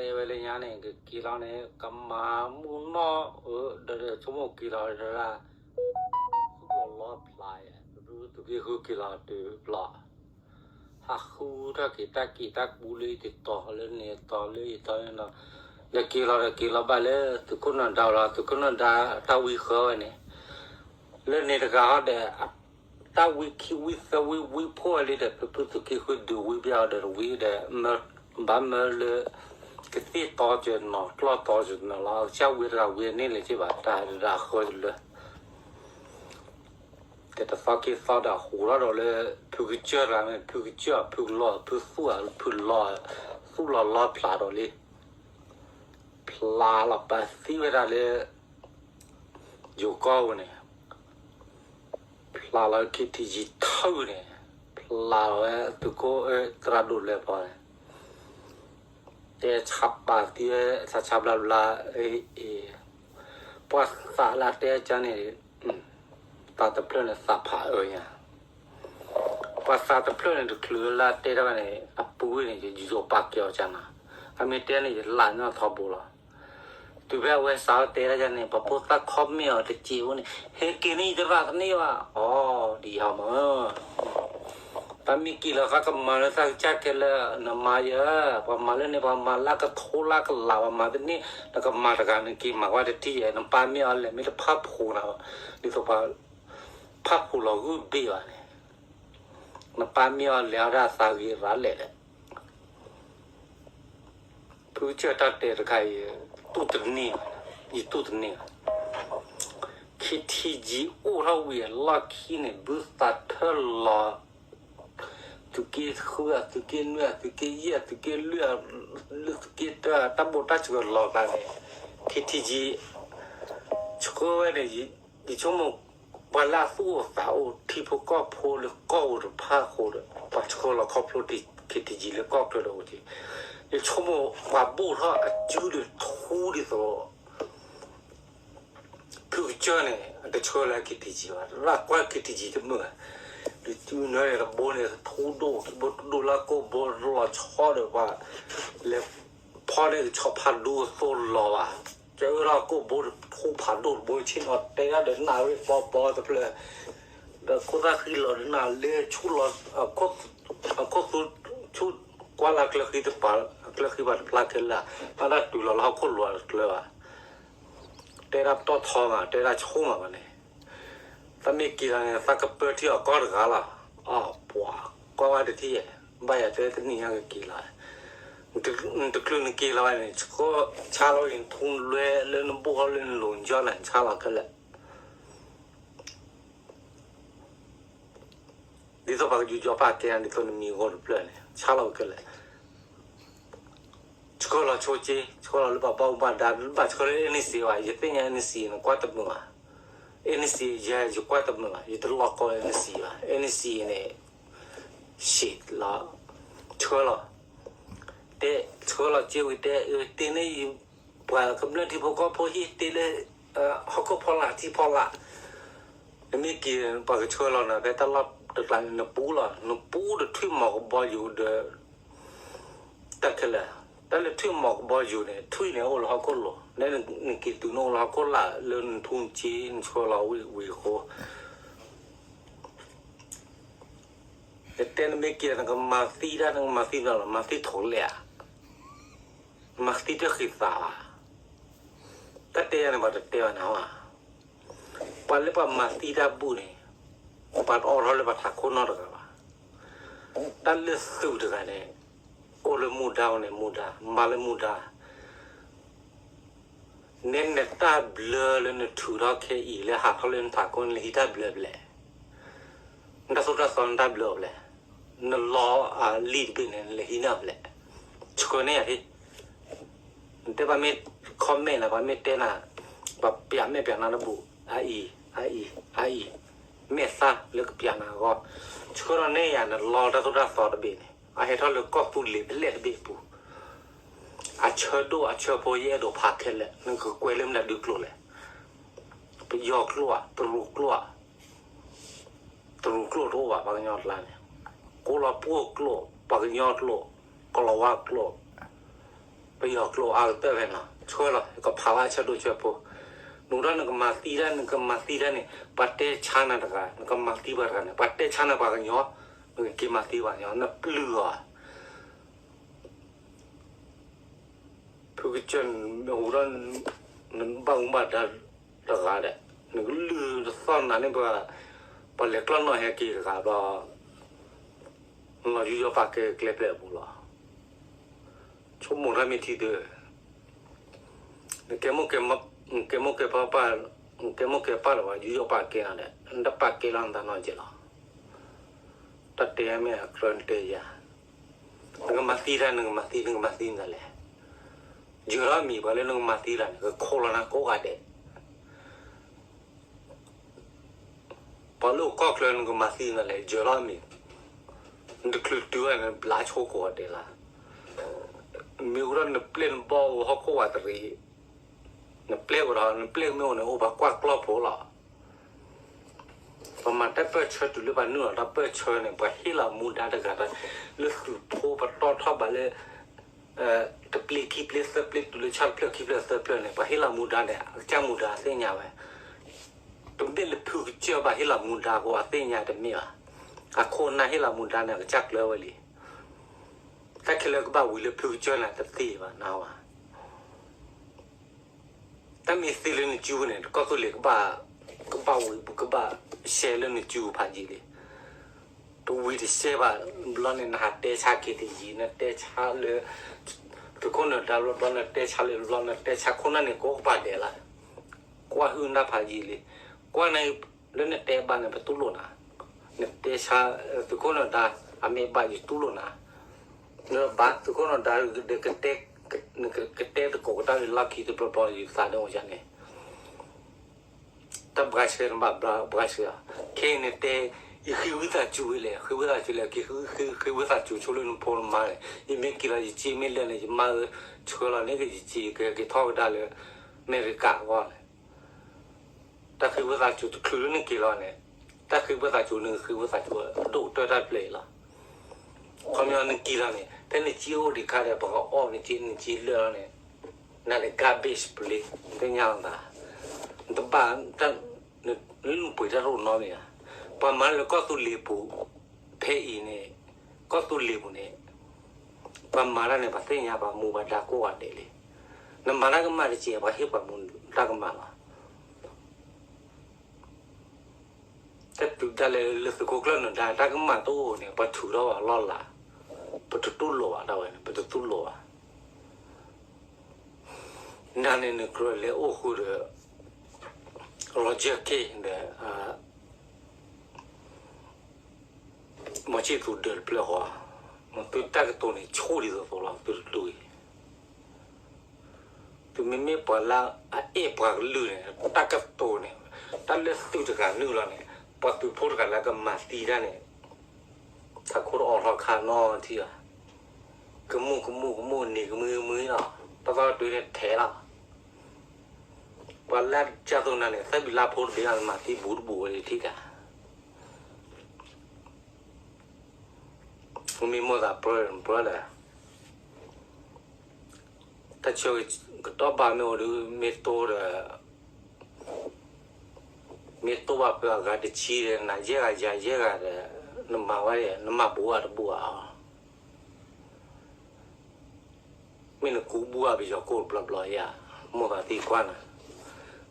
တဲဝဲလၢညါန့ၣ် ကက့ၤလီၤန့ၣ် ကမၤမုၢ်နီၢ်အၢ ဒီးဒီးဆိကမိၣ်က့ၤလီၤဒၣ် သူၣ်လီၤလီဖျးယဲ သုးက့ဃုက့ၤလီၤတုၤဘျီ ဟးဃုထီၣ်က့ၤတၢ်က့ၤတၢ်ကူလၢယတတီၤလၢန့ၣ်တီၤလၢယတီၤန့ၣ်ဒီး ဒီးက့ၤလီၤဒီးက့ၤလီၤဘၣ်လၢသုးခိၣ်နၢၤဒါလီၤ သုးခိၣ်နၢၤဒါတၢ်ဝံဃၢဝဲန့ၣ် လၢန့ၣ်တဂၤဟီဒီး တၢ်ဝံခံဝံသၢဝံဝံဖိဝဲလံဒီး ဖုဖုသုးက့ဃုဒုးဝံဘၣ်အီၤဒီးတဝံဒီး ဘၣ်မၢလၢ ကသ့ၣ်တီကနီၤ ကျီၢ်တီကနီၤလီၤ ကစၢ်ဝံတဂၤဝံန့ၣ်လဲၣ်က့ဘၣ် တၢ်ဒၣ်ဃၢတလၢ တဲတသီက့ၤသီဒီးဟူးထီၣ်ဒီးလၢ ဖုကစၢၢ်တဂၤမ့ၢ် ဖုကစၢၢ် ဖုကလီၢ် ဖုသူၣ် ဖုလီၢ် သူၣ်လီၤလီဖျးဒီးလံ ဖျးလီၤပာ်သံဝဲဒၣ်လၢ ယိၤကီၢ်ပူၤန့ၣ် ဖျးလီၤ KTG ထၢၣ်န့ၣ် ဖျးလီၤဝဲသုးခိၣ်သရၣ်ဒိၣ်လဲၤဖီန့ၣ် တဲဆါပာ်သံဝဲ ဆါဆါဘျါဘျါ အ့ ပှၤသးလၢအတဲကါန့ၣ် သးတဖျၢၣ်န့ၣ်သးဖးအၢညါ ပှၤသးတဖျၢၣ်န့ၣ်တချုးလၢအတဲတၢ်ဘၣ်န့ၣ် အပူၤဝဲန့ၣ် ယယိၤပာ်ကဲအီၤကါနၤ အမ့ၢ်တဲန့ၣ် ယလၢ်န့ၢ်အီၤထီဘိလီၤ တုၤဖဲအဝဲစးဝဲတဲတၢ်ယါန့ၣ် ပှၤဖိသၣ် comment အီၤတစဲးဖိန့ၣ် ဟဲက့ၤန့ၢ်ယတရၣ်တန့ၢ်ဘၣ် အီ ဒ်ယၤမး တၢ်မ့ၢ်က့ၤလီၤသးကမၤလၢသးကစၢ်ခဲလၢာ် နမၤယၤ ပှၤမၤလၢန့ၣ် ပှၤမၤလၢကထိလၢကလး ပှၤမၤတန့ၢ် နကမၤတဂၤနက့ၤမၤဝဲတထံၣ်ယဲ နပၢ်မ့ၢ်အီၤလဲၤမ့ၢ်တဖၣ်ဖှူနၤ ဒ်သိးပှၤ ဖၣ်ဖှူလီၤဂုၢ်ဘ့ၣ်ဘၣ်န့ၣ် နပၢ်မ့ၢ်အီၤလဲၤအီၤဒၣ်သးဂ့ၤရၤလဲၣ်ဒီး ဖုကစၢၢ်တၢ်တဲတခါအံၤ တူၢ်တန့ၢ်ဘၣ်, ယတူၢ်တန့ၢ်ဘၣ်. KTG အိၣ်ထီၣ်ဝံၤအလီၢ်ခံန့ၣ် ဘုသးထၢၣ်လီၤ သုးက့ဃု သုးက့နွံ သုးက့ယဲၢ် သုးက့လွံၢ် သုးက့တၢ တၢ်ဘိးတၢ်စှၤလီၤကျါန့ၣ် KTG ဆှၢဝဲန့ၣ် ယဆိကမိၣ် ပှၤလၢအသူၣ်အိၣ်သးအိၣ်ထံဖိကီၢ်ဖိလၢကီၢ်ပူၤတဖၣ်အဃိဒီး ပှၤဆှၢလီၤခီဖျိ KTG လၢကီၢ်ချၢတအိၣ်က့ၤ, ယဆိကမိၣ်ပှၤဘိၣ်ထီၣ်အစုဒုးထူဒ်သိး ဖုကစၢၢ်န့ၣ် အတဆှၢလၢ KTG ဘၣ်, လၢကွၢ် KTG တမုာ်ဘၣ်, ဒုးတုၤနၢၤန့ၣ် တဘိန့ၣ် ထူဒိၣ် ဘိတဒိၣ်လၢကိၣ်ဘိတလီၤဆီဒီးပှၤ လဲၤဖီၣ်န့ၢ်ကဆီဖးဒိၣ်အသိးလီၤဘၣ်, ကဲဝဲဒၣ်ကိၣ်ဘိတထူဖးဒိၣ်တဘိဆ့ၣ်နီၤတဲဒၣ်ဒီးနၢ်ရ့ၣ်ဘီဘီတဖျၢၣ်, ဒီးခိၣ်သၣ်ဃံလီၤဒီးနၢ်လၢဆူၣ်လီၤ အခိၣ်သူဆူၣ်ကွၢ်လၢကျၢၤဃံတပၤ ကျၢၤဃံဘၣ်တဖျါခဲလၢာ်, ဘၣ်တၢ်တုၤလီၤလၢဟီၣ်ခိၣ်လိၤတကျၢၤဘၣ် တဲဒၣ်ပတီၢ်ထီမး တဲဒၣ်ဆိကမိၣ်မးန့ၣ်, သးမ့ၢ်က့ၤလီၤန့ၣ် သးကပၢထံအီၤကီၢ်တဂၤလီၤ, အီၣ်ပှၤ ကီၢ်ဝဲတထံၣ်ယဲၢ်, ဘၣ်ယၤတဲတနံၤညါကက့ၤလီၤ, နတချုးနက့ၤလီၤဘၣ်န့ၣ် ဆှၢဆါလီၤဝံၤနထူလွဲလၢနဘိၣ်ထီၣ်လၢနလိၤနကၠီလၢနဆါလီၤခဲလၢာ် ဒ်သိးပှၤကယူးကၠီပာ်ကဲ ဒ်သိးနမံၤဂီၤတဖျၢၣ်န့ၣ် ဆါလီၤဝံၤခဲလၢာ်, ဆှၢလီၤဆိက့ ဆှၢလီၤလၢပှၤဘၣ်မူဘၣ်ဒါ ဘၣ်ဆှၢလၢ NCA ဘၣ်, ယသ့ၣ်ညါ NCA နကွၢ်တမုာ်ဘၣ်, NCA ယဲယကွၢ်တမုာ်ဘၣ်, ယတလီၤကီ NCA ဘၣ်, NCA န့ၣ် ရှံးလီၤ, ဆှၢလီၤ, တဲ ဆှၢလီၤစ့ဝံၤတဲ အၢ တ့န့ၢ် ပှၤကမျၢၢ်ထံဖိကီၢ်ဖိဟံၣ်တ့လၢ ဟီၣ်ခိၣ်ဖီလာ်ထံဖီလာ်, နမ့ၢ်က့ၤ ပှၤကဆှၢလီၤနၤဖဲတၢ်လီၢ်တကျါန့ၣ် နပူလီၤ, နပူဒီးထွံၣ်မီၤကဘီယူၤဒီး တၢ်ခဲလၢာ်, တၢ်လၢထွံၣ်မီၤကဘီယူၤန့ၣ် ထွံၣ်န့ၣ်အိၣ်လၢဟီၣ်ခိၣ်လိၤ, နက့ၤတုၤနအိၣ်လၢဟီၣ်ခိၣ်လာ်လၢနထူက့နဆှၢလီၤဝံၤဝံၤအဃိ နတဲနမ့ၢ်က့ၤ နကမၤသံတၢ် နကမၤသံတၢ်လီၤ, မၤသံထိးလဲၣ်ဧါ, မၤသံတၢ်ဃံသးဘၣ်, တၢ်တဲယၤန့ၣ် ပှၤတတဲဘၣ်နၤဘၣ်, ပှၤလၢပှၤမၤသံတၢ်ဘူၣ်န့ၣ် ပှၤတအိးထီၣ်လၢပှၤထးခိၣ်နီတဂၤဘၣ်, တၢ်လၢသုးတဂၤန့ၣ် အိၣ်လၢမူဒါန့ၣ် မူဒါ မၤလၢမူဒါ နဲနတၢ်ဘျၢလၢနထုးထီၣ်ခဲအံၤလၢဟးထီၣ်လၢနထးခိၣ်န့ၣ် နဟံးတၢ်ဘျၢဖဲလဲၣ်, နတၢ်သိၣ်တၢ်သီနတၢ်ဘျၢဖဲလဲၣ်, နလီအလံာ်တဘ့ၣ်န့ၣ် နလဲၤဟံးန့ၢ်ဖဲလဲၣ်, ဆှၢန့ၢ်ယၤ, နတဲပှၤမ့ၢ် comment နၤ ပှၤမ့ၢ်တဲနၤ, ပှၤပျးမဲာ်ပျးနါတဘူၣ်, အအံၤ အအံၤ အအံၤ, မဲာ်သၣ်လၢကပျးနၤအဂီၢ်, ဆှၢလီၤန့ၢ်ယၤ နလီတၢ်သိၣ်တၢ်သီတဘ့ၣ်န့ၣ် အဟဲထီၣ်လၢကီၢ်သူလ့ၤဖဲလဲၣ်တဘ့ၣ်အပူၤ အဆၢဒိၣ်အဆၢဖိယအဲၣ်ဒိးဖးခဲလၢာ် နကကွဲးလၢမတၤဒုကျိၤလဲၣ်, ပယီၤကျိာ်ဧါ တရူးကျိာ်ဧါ, တရူးကျိာ်တအိၣ်ဘၣ် ပှၤကညီကျါန့ၣ်, ကိးလီၤပှိၢ်ကျိာ် ပှၤကညီကျိာ် ကလီၤဝါကျိာ်, ပယီၤကျိအါကတၢၢ်ဖဲနီၤ, ဆှၢလီၤ ကဖးဘၣ်ဆၢဒိၣ်ဆၢဖိ, နအိၣ်ဒီးနကမၤသံတၢ် နကမၤသံတၢ်န့ၣ် ပှၤတဲဆါနၤတဂၤ နကမၤသံပှၤတဂၤန့ၣ် ပှၤတဲဆါနၤပှၤကညီ, နကက့ၤမၤသံပှၤကညီ နပျုၢ်အီၤ ဖုကစၢၢ် နအိၣ်ဒီး နဘၣ်မူဘၣ်ဒါတဂၤဒီး နကလုၢ်တသီၣ်နၤန့ၣ် ပှၤလဲၤကျီၢ်နီၣ်ဟဲက့ၤတဂၤဘျီ နလီၤယူးယီၣ်ပာ်ကဲကျဲပျဲၢ်အပူၤလီၤ. ဆိကမိၣ်တၢ်မ့ၢ်ထံတၢၢ်, နကဲမိၢ်ကဲပၢ်, နကဲမိၢ်ကဲပၢ်ဒီး ပှၤယူးယီၣ်ပာ်ကဲနၤဒီး နတပာ်ကဲလီၤနသးနီတစဲးလီၤ. တၢ်တဲမ့ၢ်အကြၢးနတဲယၤ, နကမၤသံတၢ် နကမၤသံ နကမၤသံနသးလဲၣ်. ယၢၤထီၣ်မံၤ ပှၤလၢနကမၤသံတၢ်န့ၣ် ကခိၣ်လီၤနၤကိးဂၤဒဲး ပှၤလၢအိၣ်ကီၢ်ချၢ နကမၤသံနသးလဲၣ် ယၢၤထီၣ်မံၤ, နတချုးတုၤဘၣ်န့ၣ် နဘျါဆိကိးဂၤဒဲးလီၤ. မ့ၢ်အိၣ်ဒီးနပျဲၢ်နဘီၣ်အိၣ်ဟီၣ်ခိၣ်ဝးတရံး, နပျဲၢ်အိၣ်ဒီး နပျဲၢ်မ့ၢ်အိၣ်န့ၣ် အိၣ်ပှၤကွၢ်ကျီၢ်ဖိလီၤ. ပှၤမၤတၢ်ပၢၢ်ဆၢတုၤလၢပှၤနုာ်လီၤတၢ်ပၢၢ်ဆၢန့ၣ် ပှၤဟ့ၣ်လီၤမူဒါတဂၤဒီး လၢသုးဖိပတီၢ်ထီၣ်ဘးလၢ တပျ့ၤခံပျ့ၤသၢပျ့ၤတုၤလၢဆၣ်တဖျၢၣ်ခံဖျၢၣ်သၢဖျၢၣ်န့ၣ် ပှၤဟ့ၣ်လီၤမူဒါန့ၣ် အကစၢ်မူဒါသ့ၣ်ညါဝဲ, တမ့ၢ်လၢဖုကစၢၢ်ဘၣ်ဟ့ၣ်လီၤမူဒါအဃိအသ့ၣ်ညါတမ့ၢ်ဘၣ်, အခိၣ်အနၢ်ဟ့ၣ်လီၤမူဒါန့ၣ် အကစၢ်ကျၢၤဝဲလံ. တၢ်ခဲလၢာ်ကဘၣ်ဝံၤလၢဖုကစၢၢ်န့ၣ်တသ့ဘၣ်နၤဝဲ တၢ်မ့ၢ်သ့လၢနစုပူၤန့ၣ် ကီၢ်သူလ့ၤကဘၣ်, ကဘၣ်ဝံၤ ကဘၣ်ရှဲလၢနစုပူၤဖးယံာ်လံ. တဝံၤတရှဲဘၣ်ဘျီန့ၣ် နဟးတဲဆါက့ၤတယံာ် နတဲဆါလၢ သုးခိၣ်နၢၤဒါဘျီ နတဲဆါလၢဘျီ နတဲဆါခိၣ်နၢ်န့ၣ် ကိးကပၤဒဲးလီၤ. ကွၢ်ဟုၣ်နၢ်ဖးယံာ်လံ. ကွၢ်န့ၣ် လၢနတဲဘၣ်န့ၣ် ပတူၢ်လိာ်နၤ, နတဲဆါ သုးခိၣ်နၢၤဒါ အမ့ၢ်ဘၣ်ယတူၢ်လိာ်နၤ, နဘၣ်သုးခိၣ်နၢၤဒါဒီး ကတဲသကိးကတၢၢ်လၢလီၢ်ခံတဘျီဘျီ ယသးဒ်အိၣ်ယၤန့ၣ် တၢ်ဘှါဆှဲနဘၣ်ဘှါဆှဲအီၤ, ခဲအံၤနတဲ ယဃ့ဝံသးစူၤဝဲလဲၣ်, ဃ့ဝံသးစူၤလဲၣ်, ကဃ့ဝံသးစူၤဆိလၢနဖိနမါန့ၣ်, ယမ့ၢ်က့ၤလီၤယစ့မ့ၢ်လၢာ်န့ၣ် ယမါဧၢ, ဆှၢလီၤန့ၣ်က့ၤယစ့ ကက့ၤထီၣ်ကဒါလၢ အမဲရကၤအဂီၢ်န့ၣ် တၢ်ဃ့ဝံသးစူၤတချုးလၢနက့ၤလီၤန့ၣ်, တၢ်ဃ့ဝံသးစူၤန့ၣ် ဃ့ဝံသးစူၤဒိၣ်ကတၢၢ်တၢ်တဖျၢၣ်အံၤလီၤ. ခီပညီနက့ၤလီၤန့ၣ် ဖဲနစ့အိၣ်ဒံးခါဒီး ပကအီၣ်နစ့ နစ့လၢာ်လီၤန့ၣ်, နၤန့ၣ် garbage ပလ့ သ့ၣ်ညါလီၤသး, နတဘၣ် လၢနပှ့ၤတၢ်တအိၣ်နီတမံၤဘၣ်. ပှၤမၤလၢကီၢ်သူလ့ၤပူၤ ဖဲအံၤန့ၣ်, ကီၢ်သူလ့ၤပူၤန့ၣ် ပှၤမၤတၢ်န့ၣ် ပှၤသ့ၣ်ညါပှၤမူပှၤဒါကိးဂၤဒဲးလံ. နမၤတၢ်ကမၣ်တစဲး ပှၤဟ့ၣ်ပှၤမူတၢ်ကမၣ်လီၤ. တၢ်တုၤဒၣ်လဲာ်လၢသုးခိၣ်ကျၢၢ်နၢၤဒါ တၢ်ကမၣ်တအိၣ်န့ၣ် ပှၤထုးထီၣ်ပှၤလီၢ်လၤ, ပတတူၢ်လိာ်ဘၣ်ဒၣ်ဝဲန့ၣ် ပတတူၢ်လိာ်ဘၣ်. နၤန့ၣ်နကြၢးလဲၤအိၣ်ဃုာ်ဒီး Roger Kane ဒီး မီၤဆံၣ်သူးဒၢးတဖျၢၣ်ဃီ, သုတၢ်ကတိၤန့ၣ် ဆိၣ်ဒ်သိးသိးလီၤ သုတတူၢ်အံၤ. သုမ့မ့ၢ်ပှၤလၢအအဲၣ်ပှၤကလုာ်န့ၣ် တၢ်ကတိၤန့ၣ် တၢ်လၢသုတဂၤနုာ်လီၤန့ၣ် ပှၤသုးဖိတဂၤလၢကမၤသံတၢ်န့ၣ် ထးခိၣ်တအိးထီၣ်ခါနီထံၣ်ဘၣ်. ကမူၣ်ကမူၣ်ကမူၣ် နံၤကမှံကမှံလီၤ. တၢ်သီတတုၤန့ၣ်ထဲလီၤ. ပှၤလၢကၢ်သိးနၤန့ၣ် သၢဘံၣ်လါဖိတဘ့ၣ်လီၤ နမၤသံဘူးတဘူးဝဲလံထံၣ်တၢ် မ့ၢ်မိၣ်သးပြၢပြၢဒီး တၢ်ဆၢကတီၢ်ဘၣ်မ့ၢ်အိၣ်ဒီး မ့ၢ်တိဒီး မ့ၢ်တိဘၣ်ဖဲအဂၤတဆံဒီး နၤယဲၢ်ဂၤယၤယဲၢ်ဂၤဒီး နမၤဝဲ နမၤဘူးဘၣ်တဘူးဘၣ်အီၤ မ့ၢ်နကူဘူးဘၣ်ပယီၤကိၣ်တဘျီဘျီယါ မိၣ်သးသံကွၢ်နၤ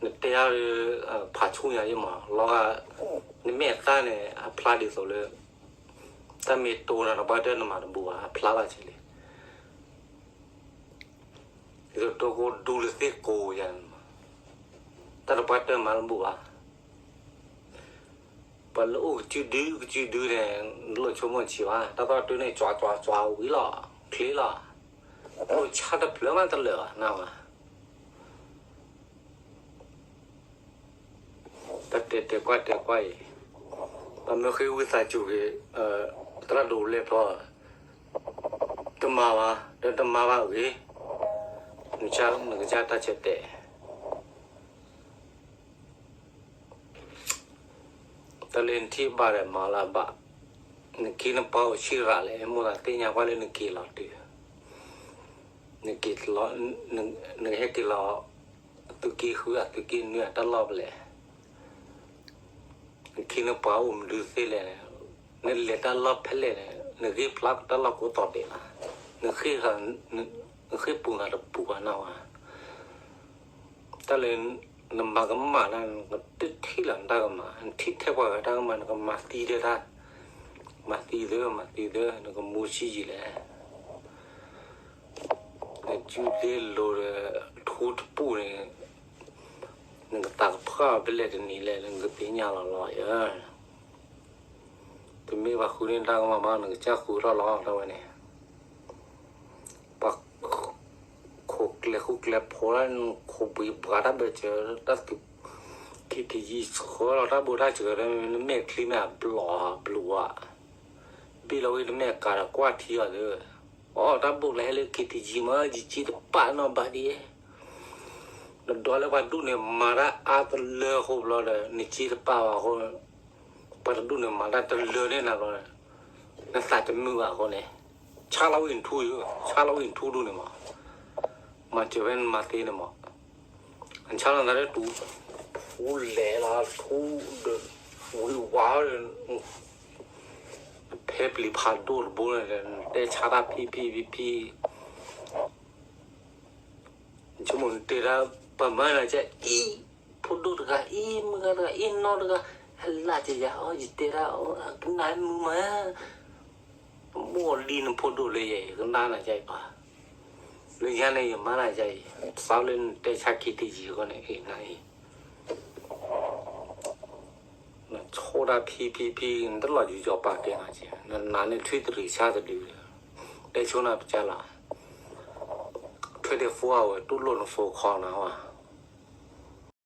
နတဲအါဒီး ဖးဆူၣ်ညါယမး လီၤဂာ် နမ့ၢ်အသၣ်န့ၣ် အဖျါဒ်သိးလၢ တၢ်မ့ၢ်တိနၤတပှၢ်တၢၢ်နမၤတဘူးဘၣ် အဖျါဘၣ်ဆံးလံ ဒ်သိးတိကိဒူလၢသ့ၣ်ကိယါန့ၣ်မး တၢ်တပှၢ်တၢၢ်မၤတဘူးဘၣ် ပှၤလၢအိၣ်ကစုဒုကစုဒုန့ၣ် နလိၣ်ဆိကမိၣ်ဆံးဘၣ် တၢ်သီတုၤန့ၣ် ကၠွးကၠွးကၠွးဝံၤလီၤ ချ့လီၤ အိၣ်ဆါတဖျၢၣ်မးတလၢာ်ဘၣ် နၢ်ဝဲ တၢ်တဲတဲကွၢ်တဲကွၢ်အံၤ ပမ့ၢ်ဃ့ဝံသးစူၤဂ့ၤ သရၣ်ဒိးလဲၤဖျီ တမၤဘၣ် ဒီးတမၤဘၣ်ဂ့ၤ နကစၢ်တၢ်ဆၢတဲာ် တၢ်လၢနထံၣ်ဘၣ်ဒီးမၤလၢအဘၣ် နက့နပှၤအိၣ်ဆံးရၤလဲၣ် မိၣ်သးသ့ၣ်ညါကွၢ်လၢနက့ၤလီၤတုၤ နက့ၤလီၤ, နကဟဲက့ၤလီၤ, အသုးက့ဃုအသုးက့နွံအတၢ်လီၢ်ဖဲလဲၣ်, နခ့နပှၤအိၣ်မနုၤသ့လဲၣ်, နလဲၤတၢ်လီၢ်ဖဲလဲၣ်န့ၣ် နဂ့ၢ်ဖျါတၢ်လီၢ်ကိးတီၤဒဲးလီၤ, နဃ့ၢ်ပူၤနၤတပူၤဘၣ်နဝဲ, တၢ်လၢ နမၤကမၣ်တၢ် နကတထံၣ်လီၤနတၢ်ကမၣ်, နထံၣ်ထဲပှၤဂၤတၢ်ကမၣ် နကမၤသံဒၣ်တၢ်, မၤသံသၢ မၤသံသၢ နကမူဆံးယံာ်လဲၣ်, နစုလ့လိၤဒီး ထူတပူၤန့ၣ်, နကသးကဖှၣ်ဖဲလဲၣ်တနံၤလဲၣ် နကသ့ၣ်ညါလီၤလီၤယၤ, တမ့ၢ်ဘၣ်ဃုန့ၢ်တၢ်ကမၣ်မး နကစၢ်ဃုထီၣ်လီၤ တၢ်ဝဲန့ၣ် ပှၤ ခိးကျဲဃူကျဲဖိးလၢ ခိးဘှံးဘှါတၢ်ဘၢၣ်စၢၤ တၢ်သုး ခံထံယံၤဆှၢလီၤတၢ်ဘိၣ်တၢ်စၢၤ နမဲာ်ချံမ့ၢ်အဘျီၣ်ဘျီၣ်ဧါ, ဘ့ၣ်လီၤဝံၤနမဲာ်ကၤဒီးကွၢ်ထံအီၤသၢ, အီၣ်တၢ်ဘိၣ်ကျဲဟဲလၢ ခံထံယံၤမး ယစ့တပာ်နီတဘၣ်ဒံး, နဒီးလၢပှၤဒူၣ်န့ၣ်မၤတၢ်အါတလၢအဃိဘျီဒီး နစ့တပာ်ဘၣ်အဃိ ပှၤတဒူၣ်န့ၣ်မၤတၢ်တလၢန့ၣ်နၤဘျီ, နသးတမုာ်ဘၣ်အဃိန့ၣ်, ဆါလီၤဝံၤနထူယိ, ဆါလီၤဝံၤနထူဒူၣ်န့ၣ်မး, မၤစၢၤဝဲနမၤသ့န့ၣ်မး, နဆါလီၤနသးလၢတူၢ်, ထူလဲၤလီၤထူဒီး, ဝံၤဝါဒီး, ဖဲပျံၤဖးဒိၣ်တဘိန့ၣ်ဒီး နတဲဆါတၢ်ဖံဖံဖံဖံ ဆိကမိၣ်နတဲဒၣ် ပှၤမၤနၤကဲအံၤ, ဖိဒိၣ်တဂၤအံၤ မုၢ်ဂၤတဂၤအံၤ နီတဂၤ, ဟဲလၢကယၤအီၤ ယတဲဒၣ် ကနၣ်မုာ်မး, မိၢ်လံနဖိဒိၣ်လၢယဲ ကနၣ်နၤကဲအံၤဘၣ်, လၢယၤန့ၣ် ယမၤနၤကဲအံၤ သးလၢနတဲဆါခံထံယံၤအဃိန့ၣ် အံၤနၤအံၤ နဆိၣ်တၢ်ဖံဖံဖံ နတလီၤယူၤယီၤပာ်ကဲနၤကဲ, နနာ်န့ၣ်ထွံၣ်တရံးဆၣ်တဒု, တဲဆိနၤပကၢ်လီၤ, ထွဲဒဲးဖိအဝဲတူၢ်လိာ်နဖိခီနၤဝဲ